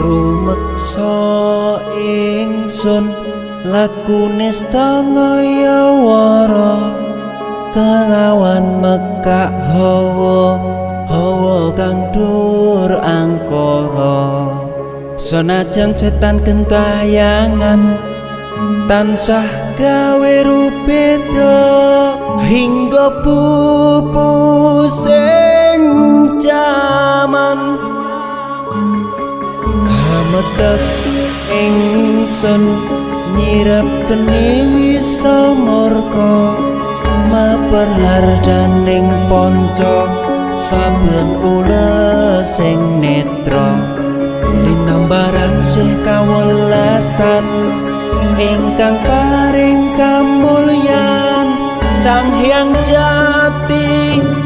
Rumeksa ingsun lakune stangaya wara kelawan mekak hawa hawa kang dur angkara. Senajan setan gentayangan tansah gawe rubeda hingga pupusing jaman. Hametek ingsun nyirep geni wisa murka maper hardaning ponco saben ulesing netra linambaran sih kawelasan ingkang paring kamulyan Sang Hyang Jati.